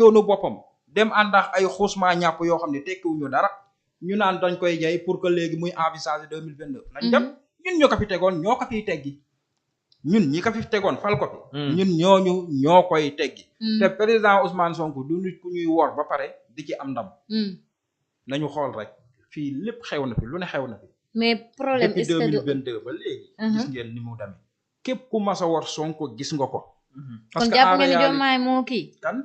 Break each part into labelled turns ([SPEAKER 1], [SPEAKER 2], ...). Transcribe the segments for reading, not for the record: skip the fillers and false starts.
[SPEAKER 1] yoonu boppam dem àndax ay xuusmaa ñàpp yoo xam ne tekkiwuñu dara ñu naan dañ koy jay pour que léegi muy envisager 2029 nañ dem ñun ñoo ko fi tegoon ñoo ko fiy teggi ñun ñi ko fi tegoon fal ko fi ñun ñoo koy teggi te président Ousmane Sonko du nit ku ñuy wor ba pare di ci am ndam nañu xool rek fii lépp xew na fi lu ne xew na fi
[SPEAKER 2] mais problème
[SPEAKER 1] depuis 2022 ba léegi gis ngeen ni mu demee képp ku mas a wor Sonko gis nga ko
[SPEAKER 2] parce que jàpp ngeen ni Diomaye moo kii
[SPEAKER 1] kan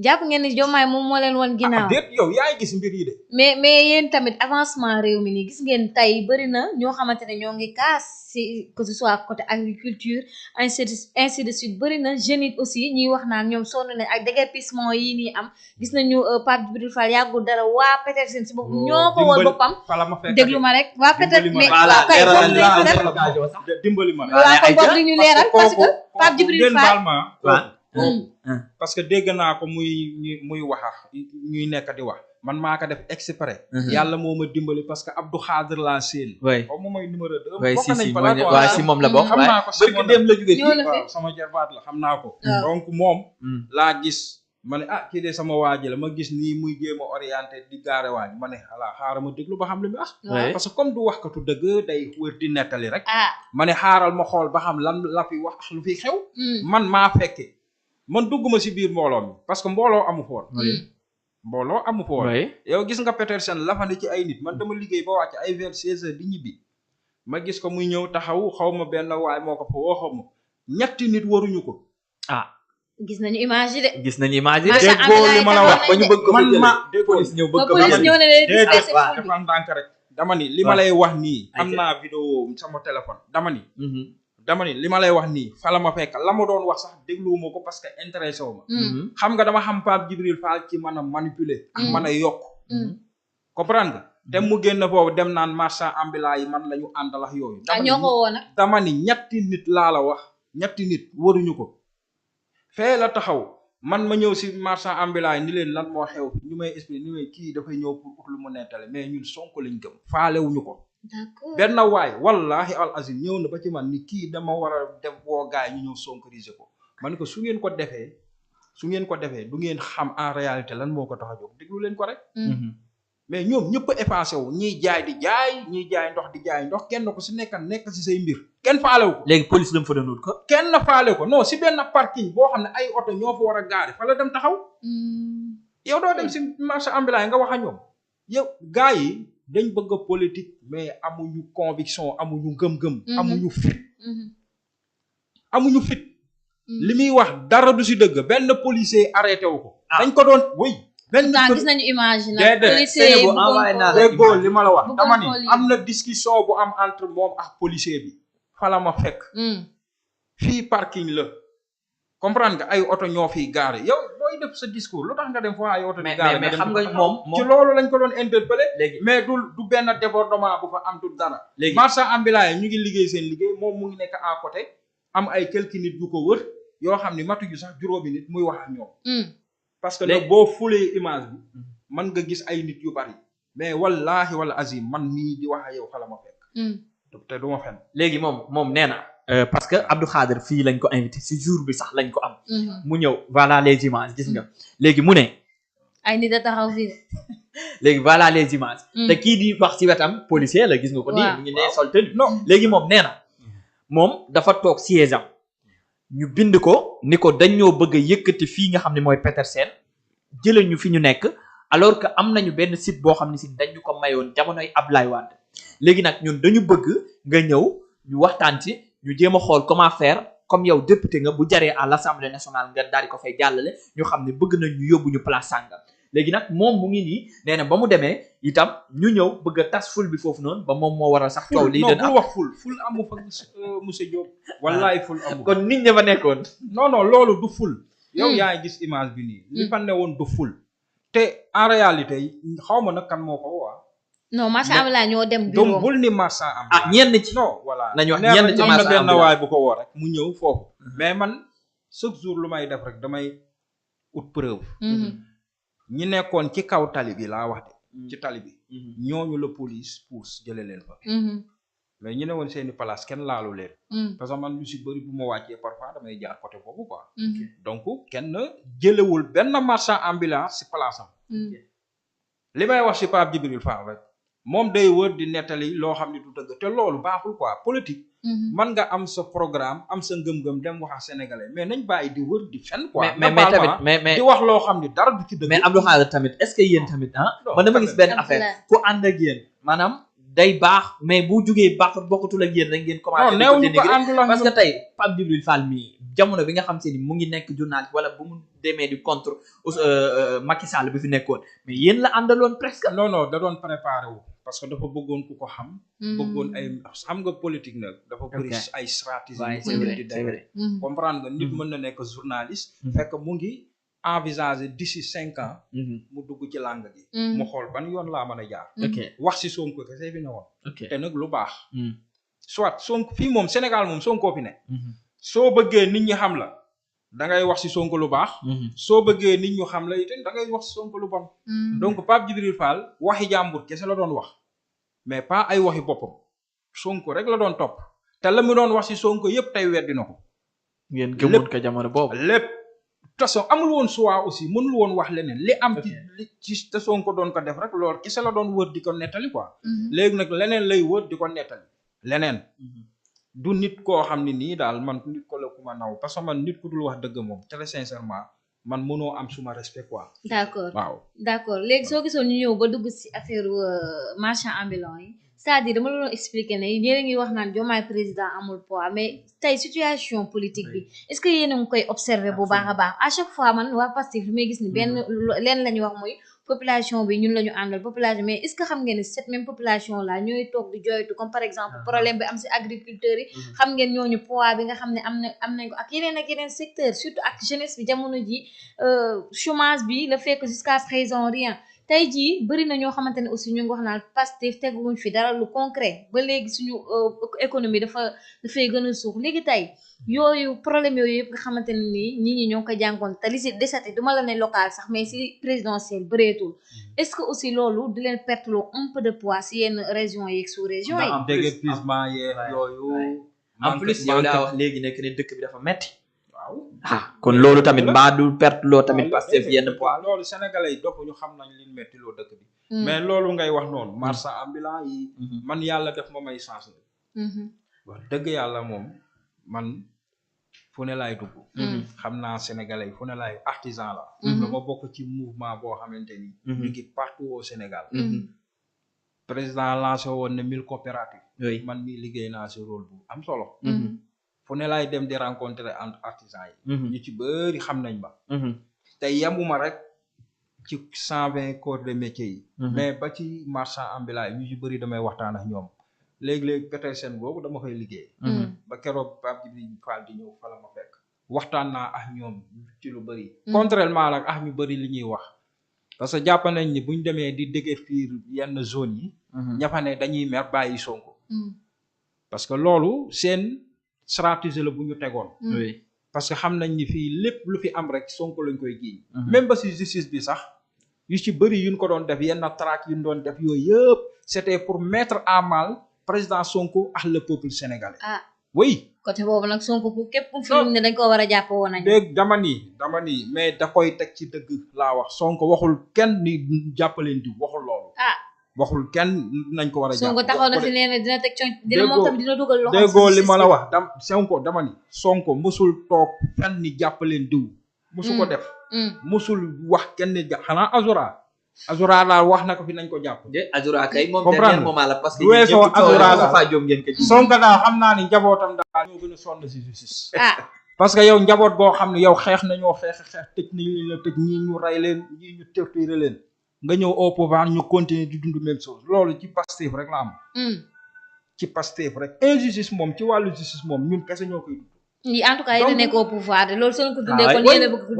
[SPEAKER 2] jàpp ngeen ni Diomaye moom moo leen woon ginnaaw
[SPEAKER 1] déet yow yaay gis mbir yi de
[SPEAKER 2] mais yéen tamit avancement réew mi nii gis ngeen tey bëri na ñoo xamante ne ñoo ngi kaas si que ce soit côté agriculture ainsi de suite bëri na jeunes it aussi ñuy wax naan ñoom sonn nañ ak déguerpissement yi nii am gis nañu Pape Djibril Fall yàggul dara waa Petersen si bopp ñoo ko woon boppam déglu ma rek waa Petersen mais waa kay comme dañ ko def
[SPEAKER 1] dimbali ma
[SPEAKER 2] waa kon boobu li ñu leeral parce que Pape Djibril Fall
[SPEAKER 1] parce que dégg naa ko muy waxa ñuy nekk di wax man maa ko def exprès yàlla moo ma dimbali parce que Abdou Khadir laa seen
[SPEAKER 3] waaw
[SPEAKER 1] moom mooy numéro 2
[SPEAKER 3] bokk nañ fa waaw si moom la bokk
[SPEAKER 1] xam naa ko
[SPEAKER 3] barki dem la jóge fii
[SPEAKER 1] waaw sama jarbaat la xam naa ko donc moom laa gis ma ne kii de sama waaji la ma gis nii muy jéem a orienté di gaare waaj ma ne voilà xaaral ma déglu ba xam li mu wax parce que comme du wax katu dëgg day wër di nettali rek ma ne xaaral ma xool ba xam lan la fi wax lu fi xew man maa fekke man dugguma si biir mbooloo mi parce que mbooloo amu foon mbooloo amu foon yow gis nga Petersen la fa ne ci ay nit man dama liggéey ba wàcc ay vers 16 heures di ñibbi ma gis ko muy ñëw taxaw xaw ma benn waay moo ko fa woo xaw ma ñetti nit waruñu ko
[SPEAKER 2] gis nañu image yi de
[SPEAKER 1] déggoo li ma la wax ba ñu bëgg ko man ma
[SPEAKER 3] police ñëw bëgg ko
[SPEAKER 1] defal ndànk rek dama ni li ma lay wax nii am naa vidéo sama téléphone dama ni li ma lay wax nii fa la ma fekk la ma doon wax sax dégluwuma ko parce que intéressé wu ma xam nga dama xam Pape Djibril Fall ci mën a manipuler ak mën a yokk comprendre nga te mu génn foofu dem naan marchand ambulant yi man la ñu àndalax yooyu dama ni ñetti nit laa la wax ñetti nit waruñu ko fee la taxaw man ma ñëw si marchand ambulant yi ni leen lan moo xew ñu may expliquer ni may kii dafay ñëw pour ut lu mu nettale mais ñun Sonko lañ gëm faalewuñu ko benn waay wallahi al azim ñëw na ba ci man ni kii dama war a def woo gaay ñu ñëw sonkoriser ko ma ne ko su ngeen ko defee du ngeen xam en réalité lan moo ko tax a jóg déglu leen ko rek mais ñoom ñëpp effacé wu ñiy jaay di jaay ñiy jaay ndox di jaay ndox kenn ko si nekk si say mbir kenn faalewu ko
[SPEAKER 3] léegi police la mu fa doon wut ko
[SPEAKER 1] kenn faale ko non si benn parking boo xam ne ay oto ñoo fa war a gaari fa la dem taxaw yow doo dem si marché ambulant yi nga wax a ñoom yow gars yi dañ bëgg a politique mais amuñu conviction amuñu ngëm-ngëm amuñu fit li muy wax dara du si dëgg benn policier arrêté wu ko dañ ko doon
[SPEAKER 2] gis nañu image nag policier bu
[SPEAKER 1] déggoo li ma la wax dama ni am na discussion bu am entre moom ak policier bi fa la ma fekk fii parking la comprendre nga ay oto ñoo fiy gaare yow booy def sa discours lu tax nga dem foo ay oto di gaare
[SPEAKER 3] mais xam nga moom
[SPEAKER 1] ci loolu lañ ko doon interpellé mais du benn débordement bu fa am du dara marchand ambulant yi ñu ngi liggéey seen liggéey moom mu ngi nekk à côté am ay quelques nit yu ko wër yoo xam ne matuñu sax juróomi nit muy wax ak ñoom parce que nag boo fulee image bi mën nga gis ay nit yu bari mais wallahi wala azim man mii di wax ak yow xala ma fekk te du ma fen
[SPEAKER 3] léegi moom nee na parce que Abdou Khadir fii lañ ko invité si jour bi sax lañ ko am mu ñëw voilà les images gis nga léegi mu ne
[SPEAKER 2] ay nit a taxaw fii
[SPEAKER 3] léegi voilà les images te kii di wax si wetam policier la gis nga ko nii mu ngi nee sol tenue non léegi moom nee na moom dafa toog siège am ñu bind ko ni ko dañoo bëgg a yëkkati fii nga xam ne mooy Petersen jëlee ñu fi ñu nekk alors que am nañu benn site boo xam ne si dañu ko mayoon jamonoy Ablaye Wade léegi nag ñun dañu bëgg nga ñëw ñu waxtaan ci ñu jéem a xool comment faire comme yow député nga bu jaree à l'Assemblée nationale nga daal di ko fay jàllale ñu xam ne bëgg nañ ñu yóbbu ñu place sàngam léegi nag moom mu ngi nii nee na ba mu demee itam ñu ñëw bëgg a tas ful bi foofu noonu ba moom moo waral sax coow lii dana
[SPEAKER 1] wax ful amu fa monsieur Diop wallaay ful amu
[SPEAKER 3] kon nit ña fa nekkoon
[SPEAKER 1] non loolu du ful yow yaa ngi gis image bi nii li fa ne woon du ful te en réalité xaw ma nag kan moo ko waa
[SPEAKER 2] non marchand ambulant ñoo dem bureau
[SPEAKER 1] bul ni marchand ambulant
[SPEAKER 3] ñenn ci
[SPEAKER 1] non voilà
[SPEAKER 3] nañu wax ñenn ci marchand
[SPEAKER 1] ambulant benn waay bu ko woo rek mu ñëw foofu mais man chaque jour lu may def rek damay ut preuve ñi nekkoon ci kaw tali bi laa wax de ci tali bi ñooñu la police pousse jële leen fa mais ñu ne woon seeni place kenn laalu leen parce que man lu si bëri bu ma wàccee parfois damay jaar côté boobu quoi donc kenn jëlewul benn marchand ambulant si place am li may wax si Pape Djibril Fall rek moom day wër di nettali loo xam ne du dëgg te loolu baaxul quoi politique man nga am sa programme am sa ngëm-ngëm dem wax ak sénégalais mais nañ bàyyi di wër di fen quoi
[SPEAKER 3] mais tamit mais
[SPEAKER 1] di wax loo xam ne dara du ci dëgg
[SPEAKER 3] mais Abdou Khadre tamit est-ce que yéen tamit man dama gis benn affaire ku ànd ak yéen maanaam day baax mais bu jugee baax bokkatul ak yéen rek ngeen commencé di ko dénigrer parce que tey Pape Djibril Fall mii jamono bi nga xam se ni mu ngi nekk journaliste wala bu mu demee di contre Macky Sall bi fi nekkoon mais yéen la àndaloon presque
[SPEAKER 1] non da doon préparé wu parce que dafa bëggoon ku ko xam bëggoon ay xam nga politique nag dafa bëri ay stratégie di def comprendre nga nit mën na nekk journaliste fekk mu ngi envisager d'ici 5 ans mu dugg ci langue gi mu xool ban yoon laa mën a jaar wax si Sonko kese fi ne woon te nag lu baax soit Sonko fii moom Sénégal moom Sonko fi ne soo bëggee nit ñi xam la da ngay wax si Sonko lu baax soo bëggee nit ñu xam la itam da ngay wax si Sonko lu bon donc Pape Djibril Fall waxi jàmbur kese la doon wax mais pas ay waxi boppam Sonko rek la doon topp te la mu doon wax si Sonko yépp tey weddi na ko
[SPEAKER 3] ngeen gëmoon ko jamono boobu
[SPEAKER 1] lépp taso amul woon choix aussi mënul woon wax leneen li am ci te Sonko doon ko def rek loolu kese la doon wër di ko nettali quoi léegi nag leneen lay wër di ko nettali leneen du nit koo xam ne nii daal man nit ko la ku ma naw parce que man nit ku dul wax dëgg moom très sincèrement man mënoo am suma respect quoi
[SPEAKER 2] d'accord léegi soo gisoon ñu ñëw ba dugg ci affaire marchand ambulant yi c'est-à-dire dama la doon expliquer ne yéen a ngi wax naan Diomaye président amul poids mais tey situation politique bi est-ce que yéen a ngi koy observer bu baax a baax à chaque fois man waa Pastef li may gis ni benn leen la ñu wax mooy population bi ñun la ñu àndal population mais est-ce que xam ngeen ne cette même population là ñooy toog di joytu comme par exemple problème bi am ci agriculteurs yi xam ngeen ñooñu poids bi nga xam ne am nañ ko ak yeneen secteur surtout ak jeunesse bi jamono ji chômage bi le fait que jusqu'à présent rien tey jii bëri na ñoo xamante ne aussi ñu ngi wax naan Pastef teguwuñ fi dara lu concret ba léegi suñu économie dafay gën a suux léegi tey yooyu problème yooyu yëpp nga xamante ne nii nit ñi ñoo ngi ko jànkoon te li si desati duma la ne local sax mais si présidentiel bëreetul est-ce que aussi loolu di leen perte loo un peu de poids si yenn régions yeeg sous régions yi
[SPEAKER 1] déguerpissement yeeg yooyu
[SPEAKER 3] en plus yow daa wax léegi nekk ne dëkk bi dafa metti kon loolu tamit mbaa du perte loo tamit Pastef yenn poids
[SPEAKER 1] loolu sénégalais yi dopp ñu xam nañ li metti loo dëkk bi mais loolu ngay wax noonu marchand ambulant yi man yàlla def ma may chance la wax dëgg yàlla moom man fu ne laay dugg xam naa sénégalais yi fu ne laay artisan la dama bokk ci mouvement boo xamante ni ñu ngi partout au Sénégal président lancé woon ne 1000 coopératives man mii liggéey naa si rôle bu am solo fu ne laay dem di rencontrer entre artisans yi ñu ci bëri xam nañ ma te yemuma rek ci 120 corps de métier yi mais ba ci marchand ambulant yi ñu ci bëri damay waxtaan ak ñoom léegi-léegi Petersen boobu dama koy liggéey ba keroog Pape Djibril Fall di ñëw fa la ma fekk waxtaan naa ak ñoom ci lu bëri contrairement nag ak ñu bëri li ñuy wax parce que jàpp nañ ni buñ demee di déguerpir yenn zone yi ña fa ne dañuy mer bàyyi Sonko parce que loolu seen stratégie la bu ñu tegoon parce que xam nañ ni fii lépp lu fi am rek Sonko lañ koy jiiñ même ba si justice bi sax yu ci bëri yuñ ko doon def yenn traque yuñ doon def yooyu yëpp c'était pour mettre à mal président Sonko ak le peuple sénégalais oui
[SPEAKER 2] côté boobu nag Sonko ku képp ku fi ne dañ ko war a jàpp woon nañ
[SPEAKER 1] dégg dama nii mais da koy teg ci dëgg laa wax Sonko waxul kenn ni jàppaleen di waxul loolu waxul kenn nañ ko war a jàpp
[SPEAKER 2] Sonko taxaw na fi nee na dina teg coñ dina moom tamit dina dugal loxo
[SPEAKER 1] déggoo li ma la wax dama ni Sonko musul toog fenn ni jàppaleen diw musu ko def musul wax kenn ni xanaa Azura daal wax na ko fi nañ ko jàpp
[SPEAKER 3] Azura kay moom dernier moment la parce que
[SPEAKER 1] weesoo Azura
[SPEAKER 3] daal faa jóg ngeen ko ci
[SPEAKER 1] Sonko daal xam naa ni njabootam daal ñoo gën a sonn si justice parce que yow njaboot boo xam ne yow xeex nañoo xeex tëj nañ leen la tëj ñii ñu rey leen ñii ñu torturer leen nga ñëw au pouvoir ñu continuer di dund même chose loolu ci Pastef rek la am ci Pastef rek injustice moom ci wàllu justice moom ñun kese ñoo koy dund
[SPEAKER 2] en tout cas yéen a nekk au pouvoir de loolu soo ko dundee kon yéen a bëgg ko dund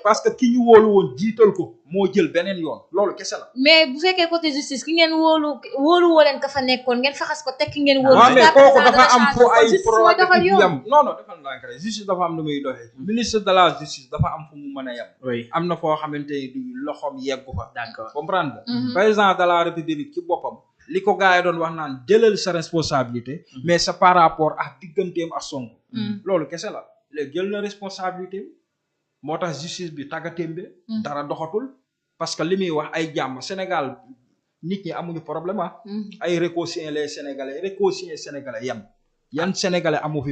[SPEAKER 1] parce que ki ñu wóolu woon jiital ko moo jël beneen yoon loolu kese la
[SPEAKER 2] mais bu fekkee côté justice ki ngeen wóolu woo leen ka fa nekkoon ngeen faxas ko teg ki ngeen wóolu
[SPEAKER 1] mais kooku dafa am fu ay problème yam non defal ndànk rek justice dafa am lu muy doxee ministre de la justice dafa am fu mu mën a yem am na foo xamante ni du loxoom yeggu fa d'accord comprendre nga président de la république ci boppam li ko gars yi doon wax naan jëlal sa responsabilité mais c'est par rapport ak digganteem ak Sonko loolu kese la léegi jël na responsabilité moo tax justice bi tàggatémbe dara doxatul parce que li muy wax ay jàmm Sénégal nit ñi amuñu problème ay réconcilier les Sénégalais yan Sénégalais amu fi